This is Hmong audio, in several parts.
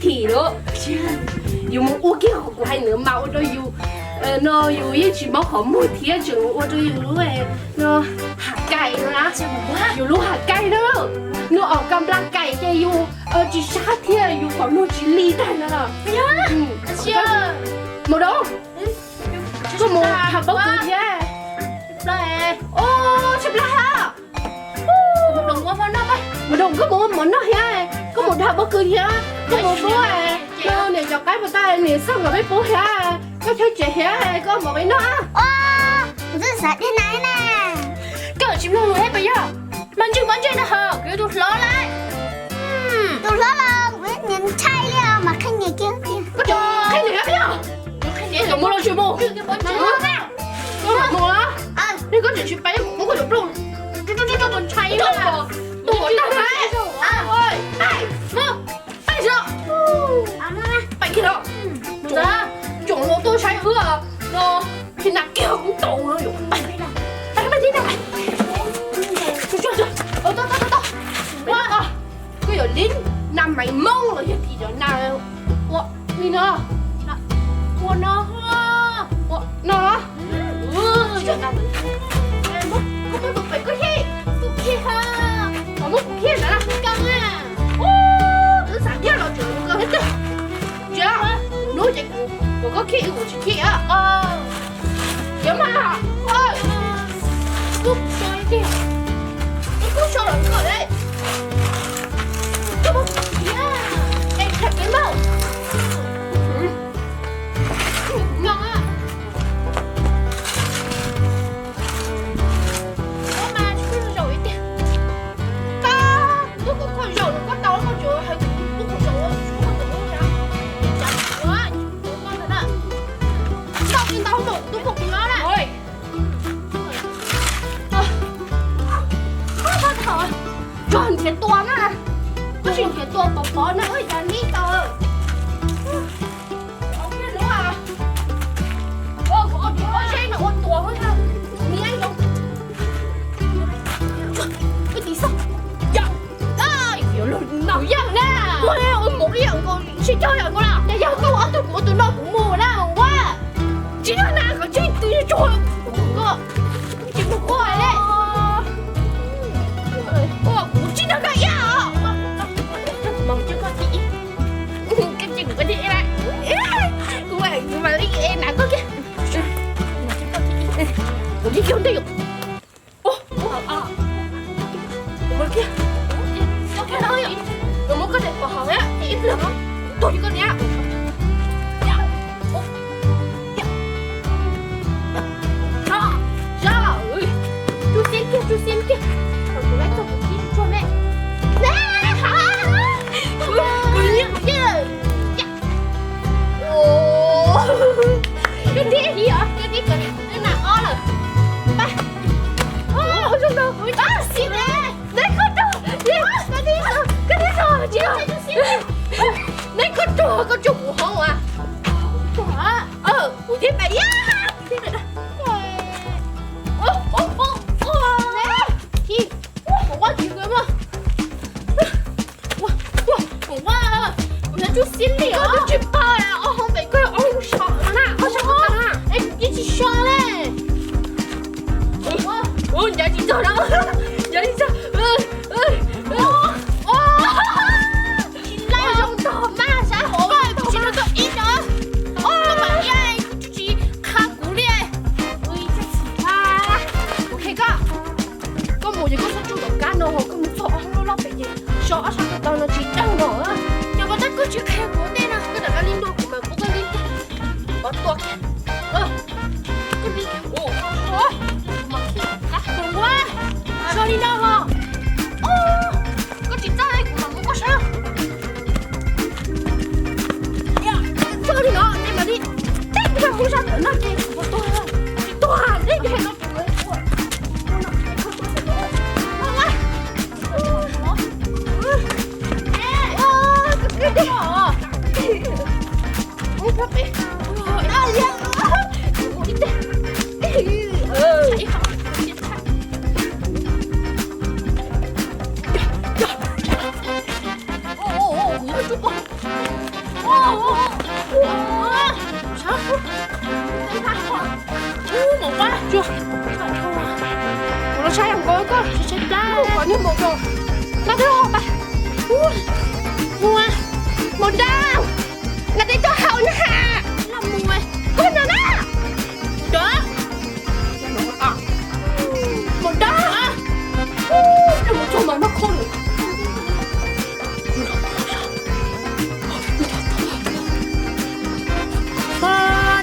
thim lawm. Yus mus ua kiag qhov kuv hais ntawd mas ua rau yus no yus yeej tsis mob qhov muag thiab tseem ua rau yus lub no has kais no na. Yus lub has kais na, nws os kas nplas kais ces yus tsis sab thiab yus qhov muag tsis li tag no. Mus da, koj mus dhau pob kws thiab. Tshaj plaws ha. Mus da, koj mus ua mov noj thiab, koj mus dhau pob kws thiab, koj mus pub no niam cov qaib puas tau niam xoj nkawd peb pub thiab, koj chawb tsev thiab koj mus peb noj. Kuv twb xav dej na na. Koj tsis mloog lus thiab puas yog? Mas ntswg mas ntswg no ho kuv yuav tus hlob lawm. Tus hlob los kuv niam ntshai li mas qhia niam kiag. Koj tseem qhia niam thiab puas yog? Mus los tsis mus. Koj mus los, nej koj tseem tsis pais kuv muab koj cov plaub ntshai tus tag. Pais, pais, pais. Pais kiag los. Tsoom hluas tuaj saib wb no, pheej nas kiag kuv tau no yom. Pais, pais, pais. Koj yog li nas Maiv Moob los yog tim cov nas ua li no, ua no, ua no. Koj muab kuv pem koj khij, kuv khij ha, koj muab kuv khij ntawd na. Koj na, wb xav thiab los tseem koj thiab. Tsis, hnub ces kuv, kuv koj khij wb kuv tsis khij. Tsis mas, kuv so, kuv so los koj li. Koj muab kuv khij, es khaj kev mas. Nyob. Ua mas tsis zaum ib tiag. Koj, tub kuv koj zaum no koj tau koj tsuas hais kuv tub kuv zaum tsis muaj zaum na. Koj tsis ntau mus tub kuv kuv no na. Tso nrhiav tua na. Koj tsis nrhiav tua pov pov na, ua cas nib tau. Ua tua, ua tua, ua tua. Ua tiv xoj. Yog, yog na. Ua mus ib yam nkaus, sib cog yam nkaus na. Yog koj ua ob tug kuv ua tus no kuv mus na ua. Tsis yog na, koj tsis twv tso. Koj tsis mus ua li. Ua kuv tsis nrog koj ib yam. Kuv mas li na koj kiag. Kuv li yog ntej yom. Kuv muab koj daim pov haum na, ib pliag no tuag li koj niam. Tsuj xib kiag, tsuj xib kiag. Kuv laib txog kuv tib tsuag me. Kuv li kuv yeej. Koj tib li os, koj tib kom nas ob lawm. Pab. Zoo no, xib ne. Neb koj rog, koj tib, koj tib rog tsis yog. Neb koj rog, koj tsuj kuv hoob as. Kuv thiab pais, kuv thiab pais. Kuv ua tsis kawg mas. Ua, ua, ua, kuv yuav tsuj xib li os. Koj tsis paub, ob hoob pem koj ob hoob so na, ob sab tag na. Es kuv yeej tsis so li. Ua, ncav tsis txog na, ncav tsis txog. Tsis laib zoo ntog mas, saib hauv, kuv tsis nrog koj ib zaug. Koj mam li, kuv tsis qha kuv li. Kuv qhia koj, koj mus ces koj txhob tsuj tom kab no, koj mus txog ob hoob loj loj pem ces so ob sab tag no tsis dawb no. Yog mas tab koj tsis qhia kuv ua ntej no, koj rov qab li nrog kuv mas kuv koj li ntej. Pov tua kiag. Koj li kiag. Kuv ua so li no los. Koj tsis txawj kuv mam muab koj saib. Txawj li no ces mam li teb kuv hauv sab ntawm no ces kuv puas tuag. Tsis tuag, teb kuv hauv no ces kuv ua. Niag maum dog, koj twb ho pas, ua, ua, maum dog, koj twb coj hauv na ha, koj no na, dog, maum dog, ua, mus txog mas noj khoom.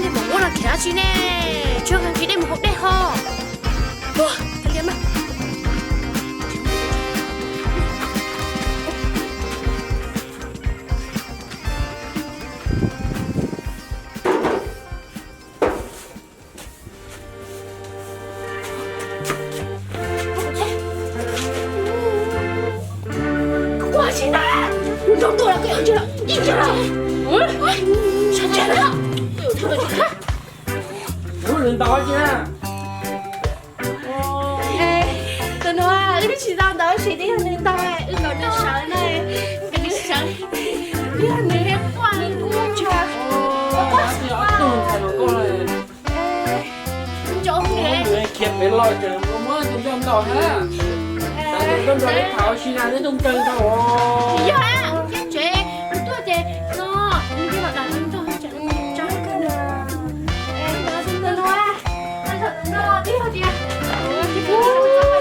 Niag maum ua no khiav dab tsi ne? Tsis yog nqhis dej mus haus dej ho. Tus nus, wb twb tsis tau ntawd, tsis yog nws ntau, wb kom nws sawv na, nws sawv, yog nws quaj, nws quaj tsis quaj. Khiav pem los ces muab tus ntoo ntau na. Koj nrog neb tham ua si na, neb tuaj nkeeg ntau os. Yog, thiab tsev tuaj ces no, nws los dam ntog tsa, tsa, tsa, tsa, tsa,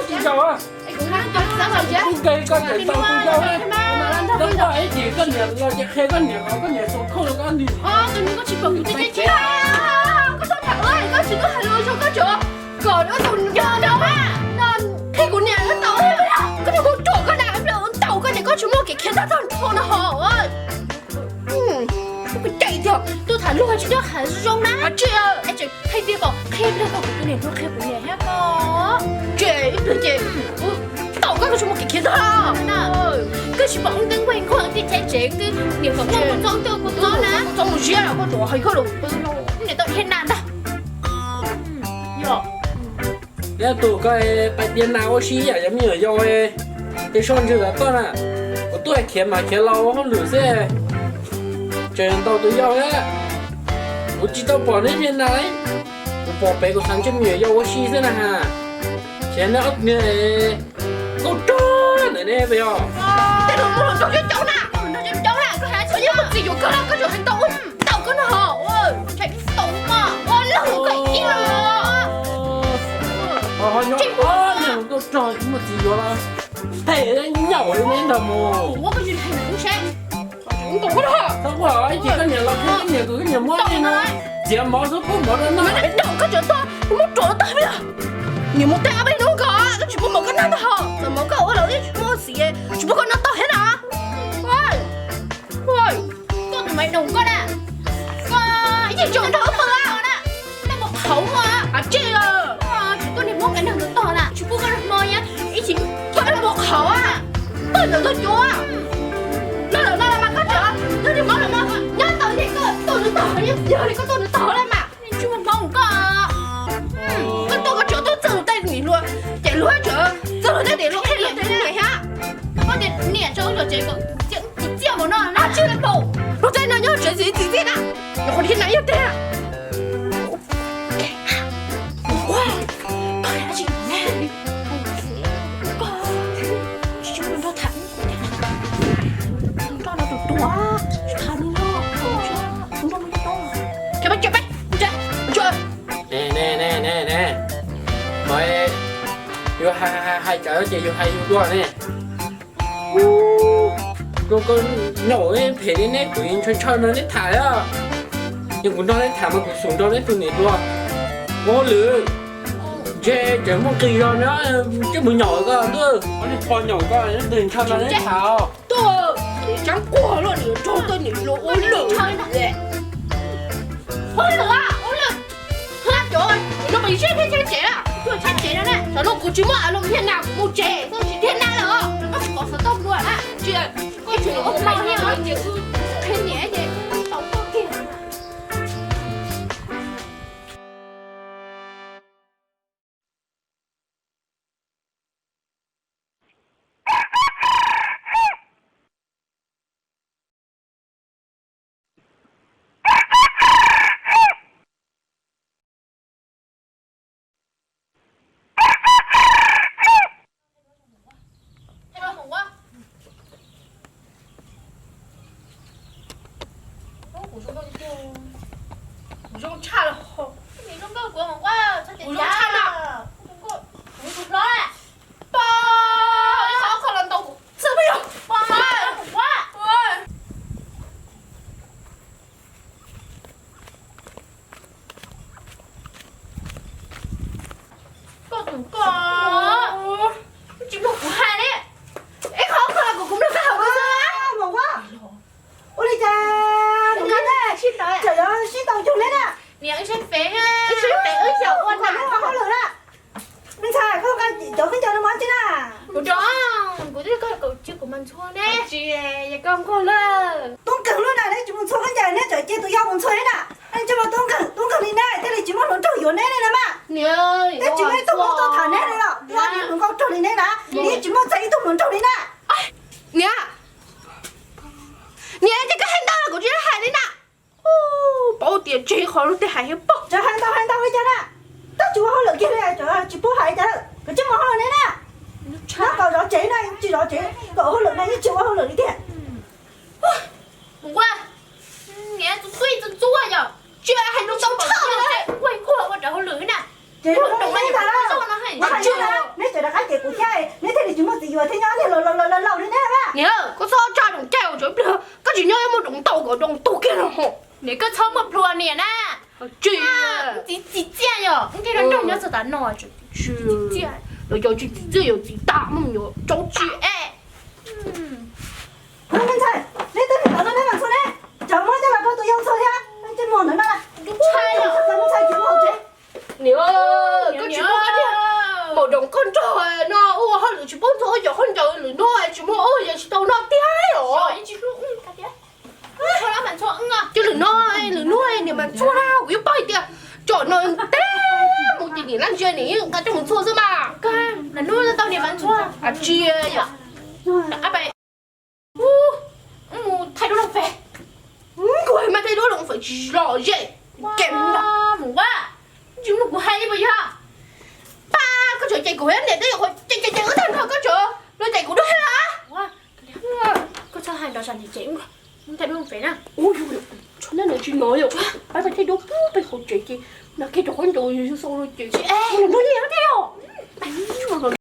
tsis zaum. Kuv nkeeg koj tseem tau tus yau na. Koj ib chim koj niam los ces qhia koj niam kom koj niam xaus khauj rau koj nti. Koj tsis pom kuv tsev tsev, koj tuaj tham, koj tsis tuaj hais lus zoo, koj tsuas kom tus yau no qhia kuv niam tau, koj niam mus ruam koj na, ntaus koj niam, koj tsis muaj kev khiav tag tag nrho no ho. Cem tiag, tuaj tham luag tsis tuaj hais zoo na. Tsis, tseem qhia tias kom qhia pliag kom kuv tus niam hluas qhia kuv niam thiab koj. Ces ib pliag ces kuv ntaus koj, koj tsis muaj kev khiav tag. Koj tsis pom wb nkeeb nkuaj nkuaj tib chav tsev, wb niam kom koj mus txob tuaj kuv txob na. Txob mus ziab los koj tsuas hais koj lus pw los. Niam tau dhia nas ntag. Yog. Neb tus koj pais dhia nas ua si yam cov me nyuam yaus, ces soj ntsws tom toj na. Kuv tuaj khiav mas khiav los ua hauj lwm xwb, tseem ntaus tus yau na. Kuv tsis tau pom neb dhia nas li. Kuv pom pem kuv xav ntshe me nyuam yaus ua si xwb na ha. Khiav neb ob tug niag nkauj rog ntawm neb pem os. Tej zaum muaj hluas nraug coob coob na, hluas nraug coob coob na, koj hais txog yeej muaj txiv yuav kawg na, koj tseem hais ntau ua ntau koj no ho. Ua, thaum tau ua leej koj ib los. Ho nyob ob niag nkauj rog tsis muaj txiv yuav los, phem nyaum li neb ntag mus. Ua koj tsis hais ntawm kuv seb. Txhob quaj, ib chim koj niam los qhia koj niam, koj niam muab li no txiav mov xub pub mov rau noj. Nyob koj tseem tau muab ruam tag li. Niam mus tej ob peb hnub nkaus, koj tsis pub mov koj noj ntag ho. Txawm mov koj ua los yeej tsis muaj xiv, tsis pub koj noj tag thiab na. Koj tus me noog koj na, koj ib chim tseem nrog wb pw na, nej mus qhauv ua tsis tuaj niag muab kev neeg ntawd tog na, tsis pub koj noj hmo na, ib chim koj mus qhauv, pw ntawm ntug cuav. Los lawm no los mas koj tseem nrog niag hmoob los no, nyob tau ib teg koj tuaj nws tog, yog li koj tuaj nws tog lawm mas. Tsis muaj hmoob koj, koj tuaj koj tseem tuaj txog tej niam hluas, ces luag tseem txog luag tej niam hluas qhia niam thiab. Koj tias niam tso wb los tsev kom txiv txiaj mus no na, tsis paub. Luag tej no nyob tsev txiv txiaj na, nyuam qhuav dhia nas yog tiag. Ne, ne, ne, ne, ne, yus hais hais hais tsawv ces yus hais yus dua ne. Koj nyaum phem li neb, kuv ntshaw ntshaw nrog neb tham os. Yog kuv nrog neb tham mas kuv xub nrog neb tus niam hluas ua hauj lwm. Ntshe tseem muaj nqis zog na, coj mus nyaum koj ntuj. Nyaum koj, ntshaw nrog neb tham os. Tuaj, tseem quaj luaj, niam nrog tej niam hluas ua hauj lwm. Ua hauj lwm, ua hauj lwm. Hla cov, no mas yus siab thiab tshab tsev, tuaj tshab tsev no na. Tam no kuv tsis muaj a lo niag nas kuv mus tsev, koj tsis dhia nas lawm os. Koj tsis kom xov tooj dua na. Tsis, koj tsis kom ua hmo niag os, ces kuv qhia niam ces tau koj kiag. Kuv zoo nkauj tshaj los. Kuv zoo tshaj los. Kuv zoo hlob. Pog, ib qho qhov los ntaus kuv xwb yog. Koj tus koj tsis mloog kuv hais li. Ib qho qhov los kuv, kuv mloog koj hais kuv xwb. Ua li cas kuv neb tseem yuav sib ntaus cuag neb na? Niam, wb sib fev, wb sib fev wb xyaum ua nab hauj lwm na. Me ntxhais, koj nqa cov khaub ncaws no mus ua dab tsi na? Kuv rov, kuv twb koj kom cia kuv mas ntxhua ne. Tsis, yog koj nquag lawm. Tub nkeeg lub na, neb tsis mus ntxhua khaub ncaws, neb tseem cia tus yau mus ntxhua neb na. Neb tsis muaj tub nkeeg, tub nkeeg li neb thiaj li tsis muaj hluas nraug yuav neb ne na mas. Neb tsis muaj ib tug hluas nraug tham neb li los, yog hluas nkauj raug li neb na, neb tsis muaj txais ib tug hluas nraug li na. Niam, niam, ces koj hais ntau los kuv tsis hais li na. Paub tias tseg qhov lub tej hais thiab pog. Tseem hais ntau hais ntau li cas na? Tab tsis ua hauj lwm kiag li, tsis pub hais cas lawm, koj tsis mus hauj lwm li na. Nyob kom zov tsev na, tsis zov tsev, kom hauj lwm na yeej tsis ua hauj lwm li tiag. Ua, niam, tus txuj txuj yog tsis hais lus tau tshaj li, ua ua rau hauj lwm na. Ces neb tseem rov qab ces kuv thiab, neb thiaj li tsis muaj txiv yuav thiab nyob niag laus laus li neb na. Niam, koj txhob tsa doom cai os, tsam ib pliag koj tsis nyob muaj doom ntau kom doom tuag kiag no ho. Niam, koj txhob muaj plhua niam na. Tsis, txiv txiaj yog nkeeg nrog nyob txog tav no. Lawv cov tsis txiv txiaj yuav txiv tag mus yuav rau tsis es. Me ntxhais, neb twb hais tau no neb mam ntxhua ne, tsam muab coj los rau tus yau ntxhua thiab, neb tsis mus ntawm no, ntxhua ntxhua tsis mus hauv tsev. Niam, koj tsis muaj tiag, maum doom koj nrog no ua hauj lwm tsis paub ntxhua cov khaub ncaws lwm no tsis muaj ua yog tsis tau noj tiag os. Ces lwm no, lwm no niam mas ntxhua na, kuv yeej paub hais tias tsam no teb mus ces niam laj ntsia niam yeej nqa coj mus ntxhua xwb mas. Tsis, mus thaij duab looj fem, kuv mas thaij duab looj fem tsis lom zem, kem mus ua, tsis mloog kuv hais li puas yog? Pab, koj tseem cem kuv niam twb yog qhov cem cem cem wb tag nrho, koj tseem los cem kuv dua los? Koj txhob hais nrov, thaij duab looj fem na. Tshuav neb tsis hnov yom, pab thaij duab pem hauv tsev ces nrog kiag rau qhov ncauj xau ces nrog nyias thiab os.